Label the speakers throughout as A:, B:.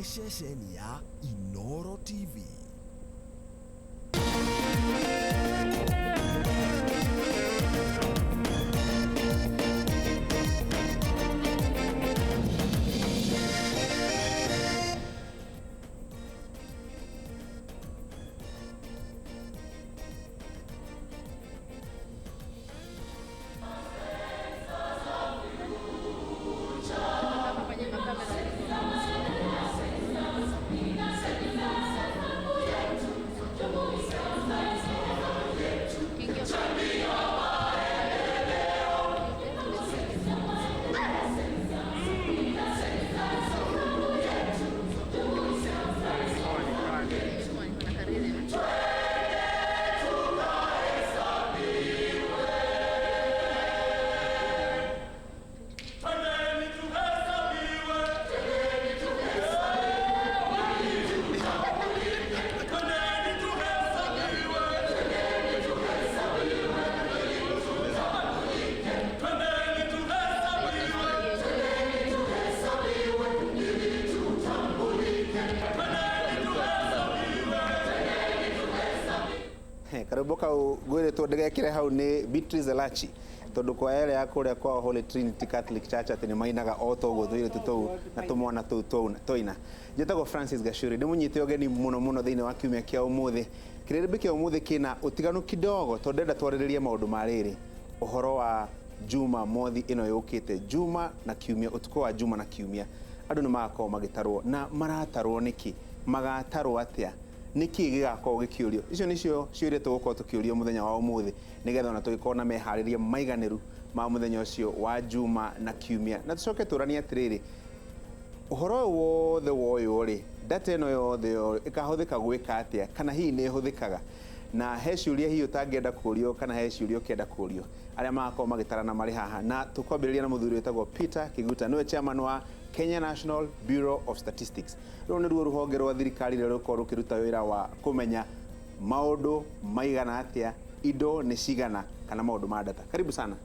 A: Nĩ ceceni ya Inooro TV.
B: Karwĩmbo kau ngwĩrĩtwo ndĩgekĩre hau nĩ Beatrice Elachi, tondũ kwa area ya kũrĩa kwao Holy Trinity Catholic Church atĩ nĩ mainaga o toguo tũirĩtu tũu na tũmwana tũu twaina. Njĩtagwo Francis Gachuri, ndĩmũnyite ũgeni mũno mũno thĩinĩ wa kiumia kĩa ũmũthĩ. Kĩrĩrĩmbĩ kĩa ũmũthĩ kĩna ũtiganu kidogo tondũ ndĩrenda twarĩrĩrie maũndũ ma rĩrĩ, ũhoro wa Juma mothi ĩno yũkĩte, Juma na kiumia, ũtukũ wa Juma na kiumia. Andũ nĩ magakorwo magĩtarwo na maratarwo nĩkĩ? Magatarwo atĩa? Nĩ kĩĩ gĩgakorwo gĩkĩũrio? Icio nĩcio ciũria tũgũkorwo tũkĩũrio mũthenya wa ũmũthĩ, nĩgetha ona tũgĩkorwo na meharĩria maiganĩru ma mũthenya ũcio wa Juma na kiumia. Na tũcoke tũranie atĩrĩrĩ, ũhoro ũyũ wothe woywo rĩ, data ĩno yothe ĩkahũthĩka gwĩka atĩa, kana hihi nĩ ĩhũthĩkaga? Na he ciũria hihi ũtangĩenda kũrio, kana he ciũria ũkĩenda kũrio, arĩa magakorwo magĩtarana marĩ haha. Na tũkwambĩrĩria na mũthuri wĩtagwo Peter Kiguta, nĩwe chairman wa Kenya National Bureau of Statistics. Rũrũ nĩruo rũhonge rwa thirikari rũrĩa rũkoragwo rũkĩruta wĩra wa kũmenya maũndũ maigana atĩa, indo nĩ cigana, kana maũndũ ma data. Karibu sana.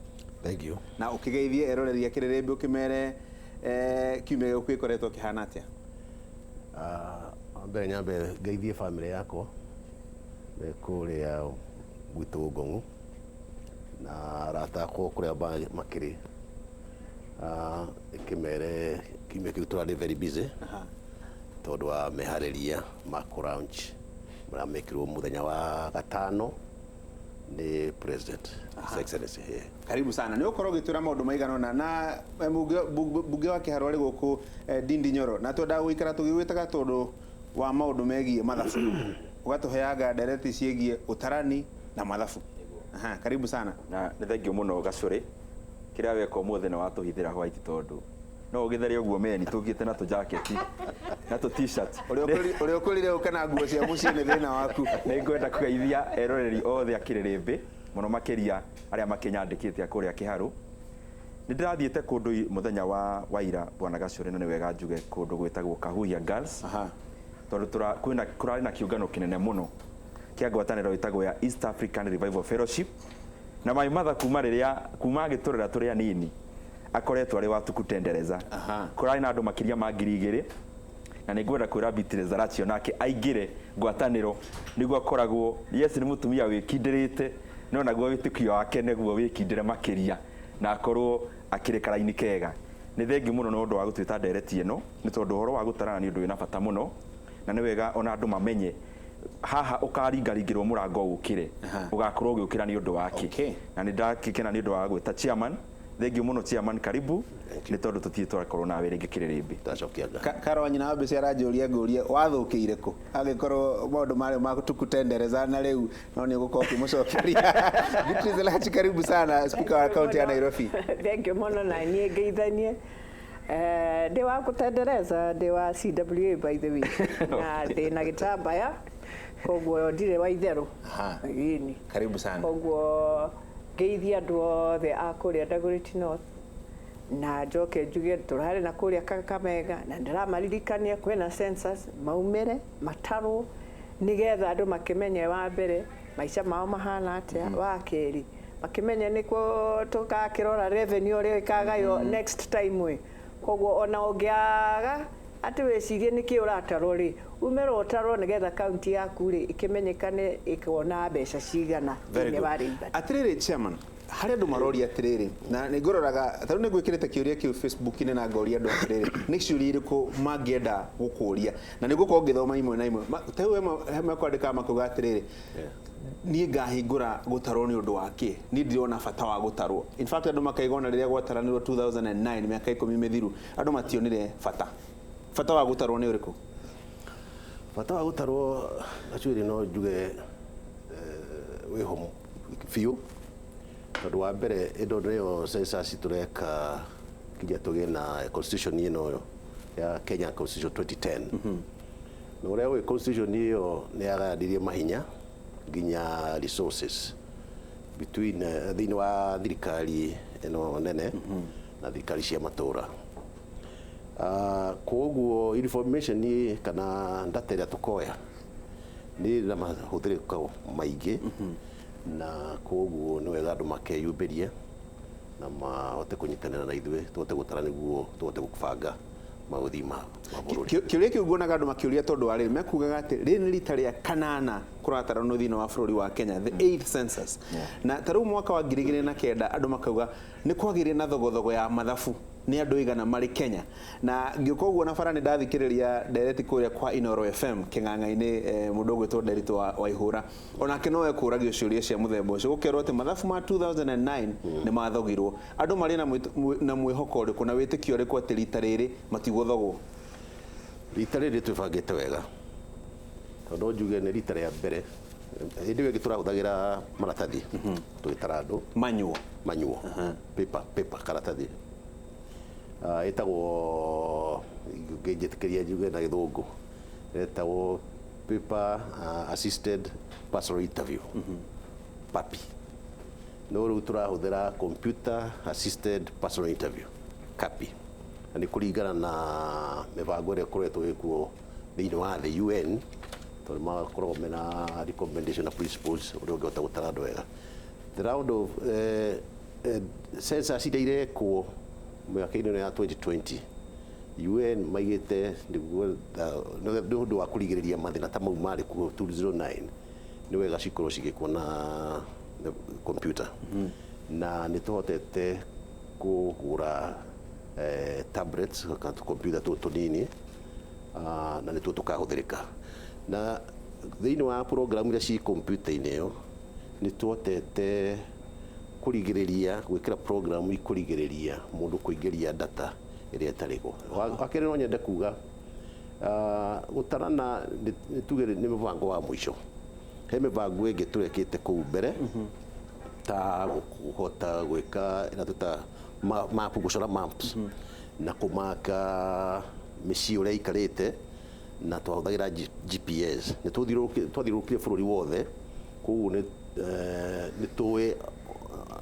C: Thank you.
B: Na ũkĩgeithie eroreri a kĩrĩrĩmbĩ ũkĩmere kiumia gĩũku gĩkoretwo kĩhana atĩa?
C: Mbere nyambe ngeithie family yakwa me kũrĩa gwitũ Ngong'u na arata akwa kũrĩa makĩrĩ, ĩkĩmere kiumia kĩu tũrarĩ very busy tondũ wa meharĩria ma kũ launch marĩa mekirwo mũthenya wa gatano nĩ President, His Excellency. Yeah.
B: Karibu sana. Nĩ ũkorwo ũgĩtwĩra maũndũ maigana ũna na mbunge wa Kĩharũ arĩ gũkũ, Ndindi Nyoro, na twendaga gũikara tũgĩgwĩtaga tondũ wa maũndũ megiĩ mathabu, ũgatũheanga ndereti ciĩgiĩ ũtarani na mathabu. Aha, karibu sana.
D: Na nĩ thengiũ mũno Gacũrĩ, kĩrĩa weka ũmũthĩ nĩ watũhithĩra white, tondũ no ũgĩthere ũguo meni tũngĩte na tũjaketi na tũ T-shirt.
B: Ũrĩa ũkũrire ũke na nguo cia mũciĩ nĩ thĩna waku.
D: Nĩ ngwenda kũgeithia eroreri othe a kĩrĩrĩmbĩ, mũno makĩria arĩa makĩnyandĩkĩte a kũrĩa Kĩharũ. Nĩ ndĩrathiĩte kũndũ mũthenya wa ira, bwana Gacũrĩ, na nĩ wega njuge kũndũ gwĩtagwo Kahuhia Girls, tondũ kwĩna kũrarĩ na kĩũngano kĩnene mũno kĩa ngwatanĩro ĩtagwo ya East African Revival Fellowship, na my mother kuma rĩrĩa kuma agĩtũrera tũrĩ anini akoretwo arĩ wa tukutendereza. Kũrarĩ na andũ makĩria ma 2000, na nĩ ngwenda kwĩra Beatrice Zarachi nake aingĩre ngwatanĩro nĩguo akoragwo, yes, nĩ mũtumia wĩkindĩrĩte, no naguo wĩtĩkio wake nĩguo wĩkindĩre makĩria na akorwo akĩrĩ karaini kega. Nĩ thengiũ mũno nĩ ũndũ wa gũtwĩta ndereti ĩno, nĩ tondũ ũhoro wa gũtarana nĩ ũndũ wĩna bata mũno, na nĩ wega ona andũ mamenye haha ũkaringaringĩrwo mũrango ũkĩre, ũgakorwo ũgĩũkĩra nĩ ũndũ wake. Na nĩ ndakĩkena nĩ ũndũ wa gwĩta chairman. Thengiũ mũno chairman, karibu, nĩ tondũ tũtirĩ twakorwo nawe rĩngĩ kĩrĩrĩmbĩ.
C: Ndacokia ngatho.
B: Karo wa nyina wa Mbĩci aranjũria ngũrie wathũkĩire kũ, angĩkorwo maũndũ marĩ ma tukutendereza na rĩu no nĩ ũgũkorwo ũkĩmũcokeria. Beatrice Elachi, karibu sana, speaker wa kaunti ya Nairobi.
E: Thank you mũno, na niĩ ngeithanie. Ndĩ wa gũtendereza, ndĩ wa CWA by the way, na ndĩ na gĩtambaya, koguo ndirĩ wa itherũ. Ĩni.
B: Karibu sana.
E: Koguo ngeithie andũ othe a kũrĩa Dagoretti North, na njoke njuge tũrarĩ na kũrĩa Kakamega, na ndĩramaririkania kwĩna census, maumĩre matarwo nĩgetha andũ makĩmenye wa mbere maica mao mahana atĩa, wa kerĩ makĩmenye nĩkuo tũgakĩrora revenue ũrĩa ĩkagaywo next time ĩ. Koguo ona ũngĩaga Atĩ wĩcirie nĩkĩ ũratarwo rĩ, umĩra ũtarwo nĩgetha kaunti yaku rĩ ĩkĩmenyekane ĩkona mbeca cigana
B: Very
E: thĩinĩ
B: good.
E: wa revenue.
B: Atirĩrĩ chairman, harĩ andũ maroria atĩrĩrĩ, na nĩ ngũroraga tarĩu nĩ ngwĩkĩrĩte kĩũria kĩu Facebook-inĩ na ngoria andũ atĩrĩrĩ, nĩ ciũria irĩkũ mangĩenda gũkũria, na nĩ ngũkorwo ngĩthoma imwe na imwe. Tarĩu mekwandĩkaga makauga atĩrĩrĩ, niĩ ngahingũra gũtarwo nĩ ũndũ wa kĩ? Niĩ ndirona bata wa gũtarwo. In fact, andũ makaiga ona rĩrĩa gwataranĩrwo 2009, mĩaka 10 mĩthiru, andũ mationire bata. Bata wa gũtarwo nĩ ũrĩkũ?
C: Bata wa gũtarwo, Gacuĩrĩ, no njuge wĩho biũ, tondũ wa mbere ĩno nĩyo census tũreka nginya tũgĩe na constitution ĩno ya Kenya Constitution 2010. Na ũrĩa ũĩ, constitution ĩyo nĩ yagayanirie mahinya nginya resources between thĩinĩ wa thirikari ĩno nene na thirikari cia matũra. Koguo information kana data ĩrĩa tũkoya nĩ na mahũthĩrĩko maingĩ, na koguo nĩ wega andũ makeyumĩrie na mahote kũnyitanĩra na ithuĩ tũhote gũtara nĩguo tũhote gũbanga maũthii ma bũrũri.
B: Kĩũria kĩu nguonaga andũ makĩũria tondũ wa rĩrĩ, mekugaga atĩ rĩrĩ nĩ rita rĩa kanana kũrataranwo thĩinĩ wa bũrũri wa Kenya, the eighth census, na ta rĩu mwaka wa 2009 andũ makauga nĩ kwagĩire na thogothogo ya mathabu, nĩ andũ igana marĩ Kenya. Na ngĩũka ũguo na bara nĩ ndathikĩrĩria ndereti kũrĩa kwa Inoro FM kĩng'ang'a-inĩ, mũndũ ũgwĩtwo Nderitũ wa Ihũra, onake no ekũragio ciũria cia mũthemba ũcio, gũkerwo atĩ mathabu ma 2009 nĩ mathogirwo. Andũ marĩ na mwĩhoko ũrĩkũ na wĩtĩkio ũrĩkũ atĩ rita rĩrĩ matigũthogwo?
C: Rita rĩrĩ twĩbangĩte wega, tondũ no njuge nĩ rita rĩa mbere. Hĩndĩ ĩyo ĩngĩ tũrahũthagĩra maratathi tũgĩtara andũ.
B: Manyuo.
C: Manyuo, paper, karatathi. Ĩtagwo, ngĩnjĩtĩkĩria njuge na Gĩthũngũ, ĩtagwo paper assisted personal interview, PAPI. No rĩu tũrahũthĩra computer assisted personal interview, CAPI, na nĩ kũringana na mĩbango ĩrĩa ĩkoretwo ĩkuo thĩinĩ wa the UN, tondũ makoragwo mena recommendation na principles ũrĩa ũngĩhota gũtara andũ wega. The round of census iria irekwo mĩaka-inĩ ĩno ya 2020, UN maigĩte nĩguo nĩ ũndũ wa kũrigĩrĩria mathĩna ta mau marĩ kuo 2009, nĩ wega cikorwo cigĩkwo na computer. Na nĩ tũhotete kũgũra tablets kana tũkompiuta tũtũ tũnini, na nĩtuo tũkahũthĩrĩka na thĩinĩ wa program iria ci kompiuta-inĩ ĩyo. Nĩ tuhotete kũrigĩrĩria gwĩkĩra program ikũrigĩrĩria mũndũ kũingĩria data ĩrĩa ĩtarĩ ho. Wa kerĩ, no nyende kuga gũtarana nĩ tuge nĩ mũbango wa mũico. He mĩbango ĩngĩ tũrekĩte kũu mbere, ta kũhota gwĩka ĩrĩa twĩtaga map, gũcora maps na kũmaka mĩciĩ ũrĩa ĩikarĩte, na twahũthagĩra GPS. Nĩ twathiũrũrũkire bũrũri wothe, koguo nĩ tũĩ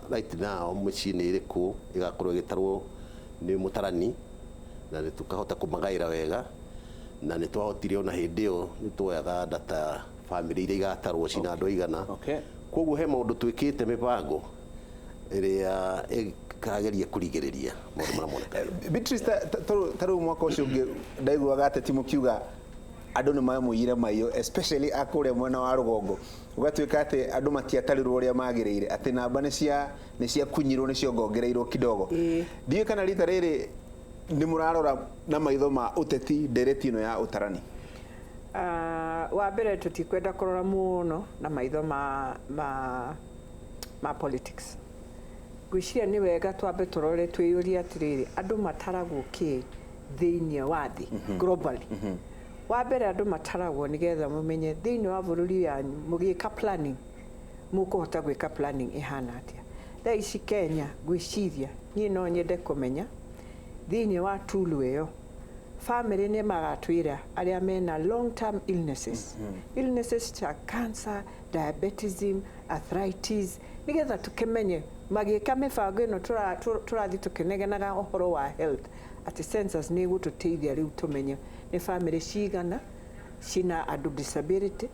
C: right now mĩciĩ nĩ ĩrĩkũ ĩgakorwo ĩgĩtarwo nĩ mũtarani, na nĩ tũkahota kũmagaĩra wega. Na nĩ twahotire ona hĩndĩ ĩyo nĩ tuoyaga data bamĩrĩ iria igatarwo cina andũ aigana. Koguo he maũndũ twĩkĩte, mĩbango ĩrĩa ĩkageria kũrigĩrĩria maũndũ marĩa monekaga.
B: Beatrice, ta rĩu mwaka ũcio ũngĩ ndaiguaga ateti mũkiuga andũ nĩ mamũiyire maiyo, especially a kũrĩa mwena wa rũgongo, ũgatuĩka atĩ andũ matiatarirwo ũrĩa magĩrĩire, atĩ namba nĩ ciakunyirwo, nĩ ciongongereirwo kidogo. Ndiũĩ kana rita rĩrĩ nĩ mũrarora na maitho ma ũteti ndereti ĩno ya ũtarani.
E: Wa mbere, tũtikwenda kũrora mũno na maitho ma politics. Ngwĩciria nĩ wega twambe tũrore, twĩyũrie atĩrĩrĩ, andũ mataragwo kĩ thĩinĩ wa thĩ globally? Wa mbere, andũ mataragwo nĩgetha mũmenye thĩinĩ wa bũrũri yanyu mũgĩka planning, mũkũhota gwĩka planning ĩhana atĩa. Thaa ici Kenya, ngwĩciria niĩ no nyende kũmenya thĩinĩ wa tool ĩyo family nĩ magatwĩra arĩa mena long term illnesses, illnesses ta cancer, diabetism, arthritis, nĩgetha tũkĩmenye magĩka mĩbango ĩno tũrathiĩ tũkĩnegenaga ũhoro wa health, atĩ census nĩ ĩgũtũteithia rĩu tũmenye nĩ family cigana cina andũ disability,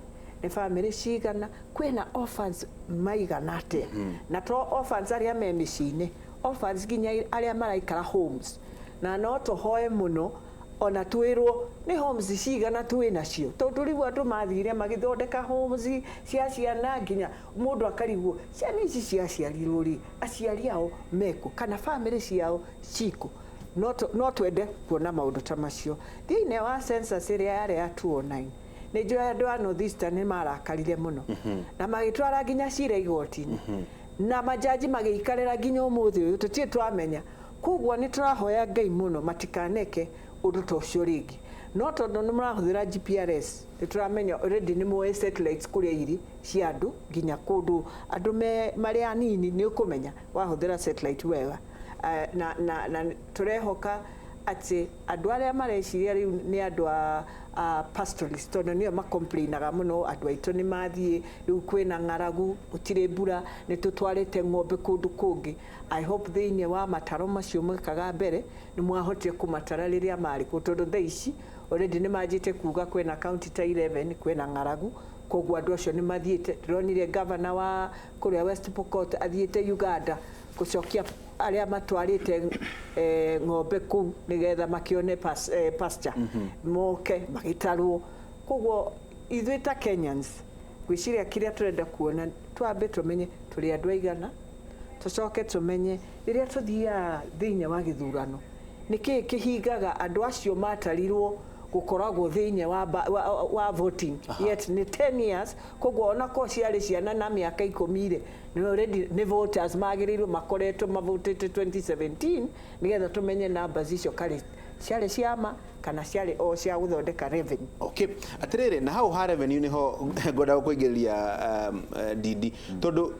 E: nĩ family cigana kwĩna orphans maigana atĩa, na to orphans arĩa me mĩciĩ-inĩ, orphans nginya arĩa maraikara homes. Na no tũhoe mũno Ona twĩrwo nĩ homes cigana twĩ nacio, tondũ rĩu andũ mathire magĩthondeka homes cia ciana, nginya mũndũ akarigwo ciana ici ciaciarirwo rĩ, aciari ao mekũ kana bamĩrĩ ciao cikũ. No twende kuona maũndũ ta macio thĩinĩ wa census ĩrĩa yarĩ ya 2009. Nĩ njũĩ andũ a North Eastern nĩ marakarire mũno na magĩtwara nginya cira igoti-inĩ, na majaji magĩikarĩra nginya ũmũthĩ ũyũ tũtirĩ twamenya. Koguo nĩ tũrahoya Ngai mũno matikaneke ũndũ ta ũcio rĩngĩ. No tondũ nĩ mũrahũthĩra GPRS, nĩ tũramenya already nĩ moĩ satellites kũrĩa irĩ cia andũ, nginya kũndũ andũ me marĩ anini nĩ ũkũmenya wahũthĩra satellite wega. Na tũrehoka atĩ andũ arĩa mareciria rĩu nĩ andũ a pastoralist, tondũ nĩo macomplainaga mũno, andũ aitũ nĩ mathiĩ, rĩu kwĩna ng'aragu, gũtirĩ mbura, nĩ tũtwarĩte ng'ombe kũndũ kũngĩ. I hope thĩinĩ wa mataro macio mwĩkaga mbere nĩ mwahotire kũmatara rĩrĩa marĩ kuo, tondũ thaa ici already nĩ manjĩte kuga kwĩna county ta 11 kwĩna ng'aragu. Koguo andũ acio nĩ mathiĩte. Ndĩronire governor wa kũrĩa West Pokot athiĩte Uganda gũcokia arĩa matwarĩte ng'ombe kũu nĩgetha makĩone pasture, moke magĩtarwo. Koguo ithuĩ ta Kenyans, ngwĩciria kĩrĩa tũrenda kuona, twambe tũmenye tũrĩ andũ aigana, tũcoke tũmenye rĩrĩa tũthiaga thĩinĩ wa gĩthurano nĩkĩĩ kĩhingaga andũ acio matarirwo gũkoragwo thĩinĩ wa voting, yet nĩ 10 years. Koguo ona ko ciarĩ ciana na mĩaka 10 rĩ, nĩ already nĩ voters magĩrĩirwo makoretwo mavotĩte 2017, nĩgetha tũmenye numbers icio karĩ ciarĩ ciama kana ciarĩ o cia gũthondeka revenue.
B: Okay, atirĩrĩ, na hau ha revenue nĩho ngwenda gũkũingĩrĩria Ndindi, tondũ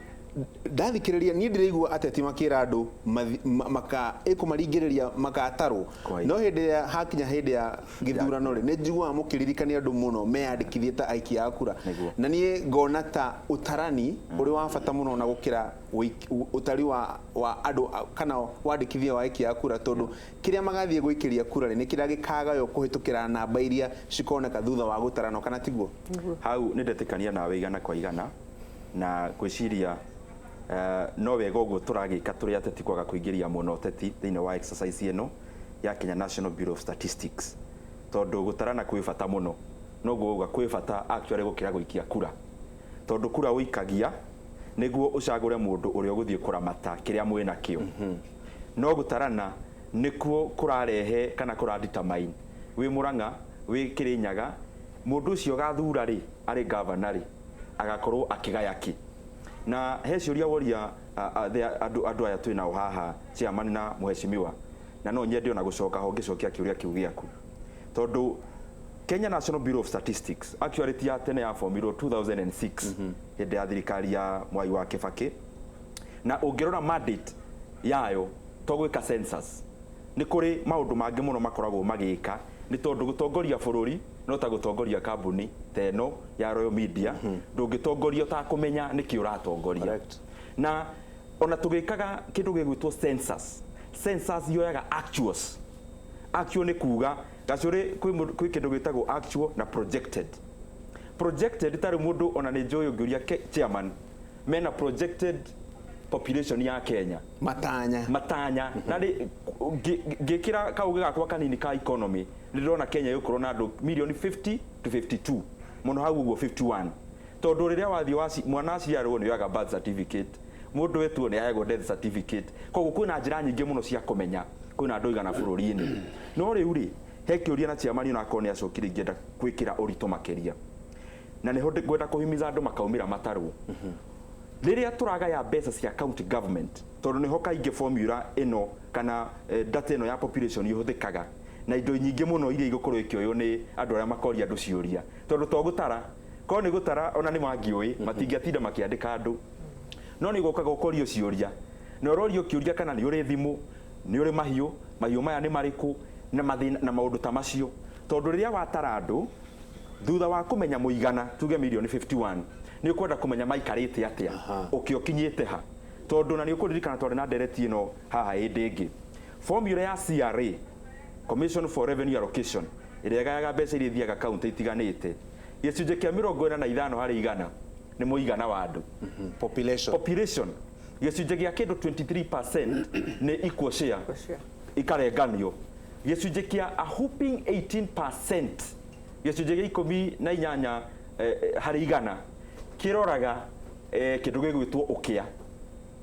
B: ndathikĩrĩria niĩ ndĩraigua ateti makĩra andũ maka ĩkũmaringĩrĩria makatarwo.
D: Kwa
B: No hĩndĩ ĩrĩa hakinya hĩndĩ ya gĩthurano rĩ, nĩ njiguaga mũkĩririkania andũ mũno meyandĩkithie ta aikia a kura.
D: Nĩguo.
B: Na niĩ ngona ta ũtarani ũrĩ wa bata mũno na gũkĩra ũtari wa andũ kana wandĩkithia wa aikia a kura, tondũ kĩrĩa magathiĩ gũikĩria kura rĩ, nĩ kĩrĩa gĩkagaywo kũhĩtũkĩra namba iria cikoneka thutha wa gũtaranwo, kana tiguo?
D: Hau nĩ ndetĩkania nawe igana kwa igana, na ngwĩciria no wega ũguo tũragĩka tũrĩ ateti kwaga kũingĩria mũno ũteti thĩinĩ wa exercise ĩno ya Kenya National Bureau of Statistics, tondũ gũtarana kwĩ bata mũno. Noguo uga kwĩ bata actually gũkĩra gũikia kura, tondũ kura ũikagia nĩguo ũcagũre mũndũ ũrĩa ũgũthiĩ kũramata kĩrĩa mwĩ nakĩo. No gũtarana nĩkuo kũrarehe kana kũradetermine wĩ Mũrang'a, wĩ Kĩrĩnyaga, mũndũ ũcio ũgathura rĩ arĩ governor rĩ, agakorwo akĩgaya kĩ. Na he ciũria woria andũ aya twĩ nao haha, chairman na mheshimiwa, na no nyende ona gũcoka ho ngĩcokia kĩũria kĩu gĩaku, tondũ Kenya National Bureau of Statistics actually ti ya tene, yabomirwo 2006 hĩndĩ ya thirikari ya Mwai wa Kibaki. Na ũngĩrora mandate yayo to gwĩka census, nĩ kũrĩ maũndũ mangĩ mũno makoragwo magĩka, nĩ tondũ gũtongoria bũrũri no ta gũtongoria kambuni ta ĩno ya Royal Media, ndũngĩtongoria ũtakũmenya nĩkĩ ũratongoria. Na ona tũgĩkaga kĩndũ gĩgwĩtwo census, census yoyaga actuals. Actual nĩ kuga gacũrĩ kwĩ kĩndũ gĩtagwo actual na projected. Projected tarĩ mũndũ ona nĩ njũĩ ũngĩũria chairman mena projected population ya Kenya.
B: Matanya.
D: Matanya. Na ngĩkĩra kaũgĩ gakwa kanini ka economy, nĩ ndĩrona Kenya ĩgũkorwo na andũ milioni 50 to 52, mũno hau ũguo 51, tondũ rĩrĩa wathiĩ mwana aciarwo nĩ oyaga birth certificate, mũndũ wetwo nĩ aheagwo death certificate. Koguo kwĩna njĩra nyingĩ mũno cia kũmenya kwĩna andũ igana bũrũri-inĩ. No rĩu rĩ, he kĩũria na chairman onakorwo nĩ acokire ingĩenda gwĩkĩra ũritũ makĩria, na nĩho ngwenda kũhimiza andũ makaumĩra matarwo rĩrĩa tũragaya mbeca cia county government, tondũ nĩho kaingĩ formula ĩno kana data ĩno ya population ihũthĩkaga na indo nyingĩ mũno iria igũkorwo ikĩoywo nĩ andũ arĩa makoria andũ ciũria, tondũ to gũtara, korwo nĩ gũtara ona nĩ mangĩũĩ matingĩatinda makĩandĩka andũ. No nĩ gũkaga ũkorio ciũria, na ũrorio kĩũria kana nĩ ũrĩ thimũ, nĩ ũrĩ mahiũ, mahiũ maya nĩ marĩkũ, na mathĩna na maũndũ ta macio. Tondũ rĩrĩa watara andũ thutha wa kũmenya mũigana tuge milioni 51, nĩ ũkwenda kũmenya maikarĩte atĩa, ũkĩũkinyĩte ha, tondũ na nĩ ũkũririkana twarĩ na ndereti ĩno haha hĩndĩ ĩngĩ. Formula ya CRA, Commission for Revenue Allocation, ĩrĩa ĩgayaga mbeca iria ithiaga kaunti itiganĩte, gĩcunjĩ kĩa 45% nĩ mũigana wa andũ.
B: Population.
D: Population gĩcunjĩ gĩa kĩndũ 23% nĩ equal share.
E: Equal share.
D: Ikarenganio. Gĩcunjĩ kĩa a whooping 18%, gĩcunjĩ gĩa 18 harĩ igana, kĩroraga kĩndũ gĩgwĩtwo ũkĩa.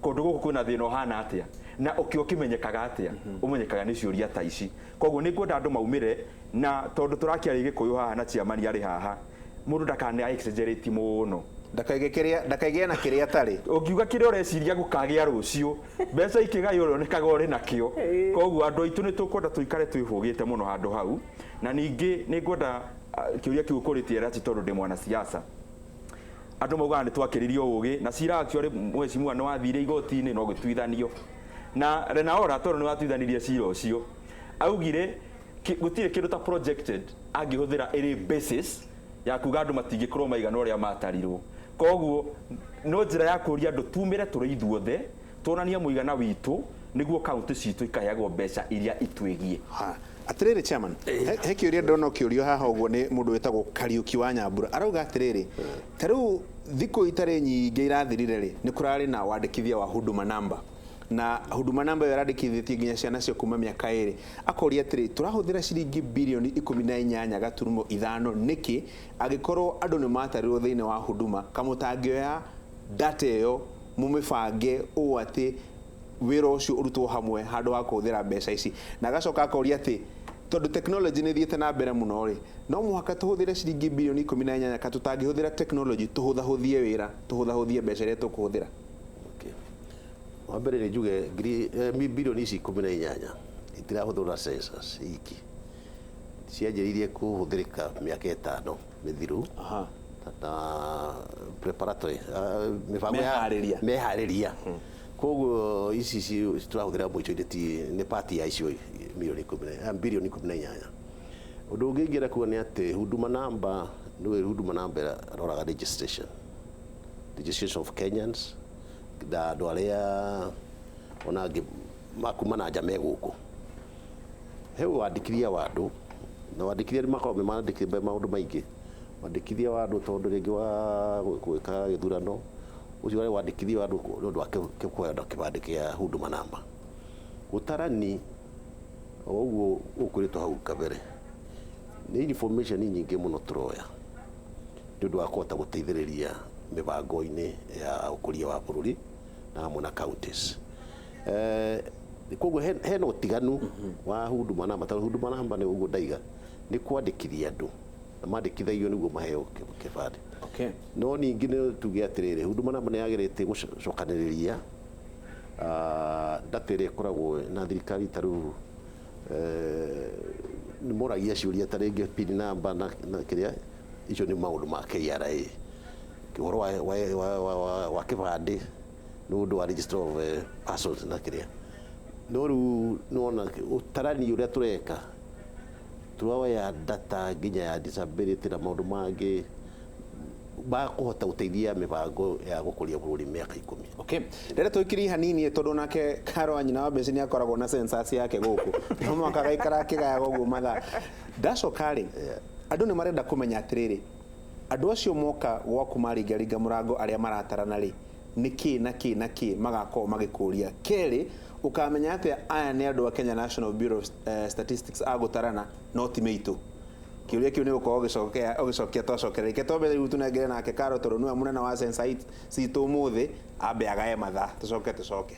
D: Kũndũ gũkũ kwĩna thĩna ũhana atĩa, na ũkĩa ũkĩmenyekaga atĩa? Ũmenyekaga nĩ ciũria ta ici. Koguo nĩ ngwenda andũ maumĩre, na tondũ tũrakĩaria Gĩkũyũ haha na chairman arĩ haha, mũndũ ndakane exaggerate mũno.
B: Ndakaige kĩrĩa, ndakaigĩe na kĩrĩa atarĩ.
D: Ũngiuga kĩrĩa ũreciria gũkagĩa rũciũ, mbeca ikĩgaywo ũrĩonekaga ũrĩ nakĩo. Koguo andũ aitũ nĩ tũkwenda tũikare twĩhũgĩte mũno handũ hau. Na ningĩ nĩ ngwenda kĩũria kĩu ũkũrĩtie Erachi, tondũ ndĩ mwanasiasa, andũ maugaga nĩ twakĩririo ũgĩ na cira actually mheshimiwa nĩ wathire igoti-inĩ no gĩtuithanio na Lenaora, tondũ nĩ watuithanirie cira ũcio, augire gũtirĩ kĩndũ ta projected angĩhũthĩra ĩrĩ basis ya kuga andũ matingĩkorwo maigana ũrĩa matarirwo. Koguo no njĩra ya kũria andũ tumĩre tũrĩ ithuothe, tuonanie mũigana witũ, nĩguo kaunti citũ ikaheagwo mbeca iria itwĩgiĩ.
B: Ha. Atĩrĩrĩ chairman, he kĩũria ndĩrona ũkĩũrio haha ũguo nĩ mũndũ wĩtagwo Kariũki wa Nyambura. Arauga atĩrĩrĩ, ta rĩu thikũ itarĩ nyingĩ irathirire rĩ, nĩ kũrarĩ na wandĩkithia wa Huduma Number, na Huduma Number ĩyo ĩrandĩkithĩtie nginya ciana cio kuma mĩaka 2. Akoria atĩrĩ, tũrahũthĩra ciringi birioni 18.5 nĩkĩ, angĩkorwo andũ nĩ matarirwo thĩinĩ wa Huduma? Kamũtangĩoya data ĩyo mũmĩbange ũũ atĩ wĩra ũcio ũrutwo hamwe handũ ha kũhũthĩra mbeca ici? Na agacoka akoria atĩ tondũ technology nĩ ĩthiĩte na mbere mũno rĩ, no mũhaka tũhũthĩre ciringi birioni 18, ka tũtangĩhũthĩra technology tũhũthahũthie wĩra, tũhũthahũthie mbeca iria tũkũhũthĩra?
C: Okay. Wa mbere nĩ njuge birioni ici 18 itirahũthĩrwo na census iki, cianjĩrĩirie kũhũthĩrĩka mĩaka 5 mĩthiru ta preparatory mĩbango ya
B: Meharĩria.
C: Meharĩria. Koguo ici tũrahũthĩra mũico-inĩ ti nĩ part ya icio milioni ikũmi na birioni 18. Ũndũ ũngĩ ingĩenda kuga nĩ atĩ Huduma Number nĩwe, Huduma Number ĩroraga registration of Kenyans na andũ arĩa ona angĩ makuma na nja me gũkũ. He wandĩkithia wa andũ, na wandĩkithia nĩ makoragwo me mandĩkithia maũndũ maingĩ. Wandĩkithia wa andũ tondũ rĩngĩ wa gwĩka gĩthurano ũcio warĩ wandĩkithia wa andũ nĩ ũndũ wa kwenda kĩbandĩ kĩa Huduma Number. Ũtarani o ũguo ũkwĩrĩtwo hau kabere nĩ information nyingĩ mũno tũroya nĩ ũndũ wa kũhota gũteithĩrĩria mĩbango-inĩ ya ũkũria wa bũrũri na hamwe na counties. Koguo hena ũtiganu wa Huduma Number, tondũ Huduma Number nĩ ũguo ndaiga nĩ kwandĩkithia andũ, na mandĩkithagio nĩguo maheo kĩbandĩ. No ningĩ nĩ tuge atĩrĩrĩ, Huduma Number nĩ yagĩrĩte gũcokanĩrĩria data ĩrĩa ĩkoragwo na thirikari. Ta rĩu nĩ moragia ciũria ta rĩngĩ PIN number na kĩrĩa, icio nĩ maũndũ ma KRA. Ũhoro wa kĩbandĩ nĩ ũndũ wa register of persons na kĩrĩa. No rĩu nĩwona ũtarani ũrĩa tũreka, tũroya data nginya ya disability na maũndũ mangĩ makũhota gũteithia mĩbango ya gũkũria bũrũri mĩaka 10.
B: Okay. Rĩrĩa tũikirie hanini, tondũ nake Karo wa nyina wa Mbeci nĩ akoragwo na census yake gũkũ, no mũhaka gaikara akĩgayaga ũguo mathaa. Ndacoka rĩ, andũ nĩ marenda kũmenya atĩrĩrĩ, andũ acio moka gwaku maringaringa mũrango arĩa maratarana rĩ, nĩ kĩ na kĩ na kĩ magakorwo magĩkũria? Kerĩ, ũkamenya atĩa aya nĩ andũ a Kenya National Bureau of Statistics a gũtarana no ti mĩitũ? Kĩũria kĩu nĩ ũgũkorwo ũgĩcokia twacokerera. Reke twambe rĩu tũnengere nake Karo, tondũ nĩwe mũnene wa census citũ ũmũthĩ, ambe agae mathaa, tũcoke tũcoke.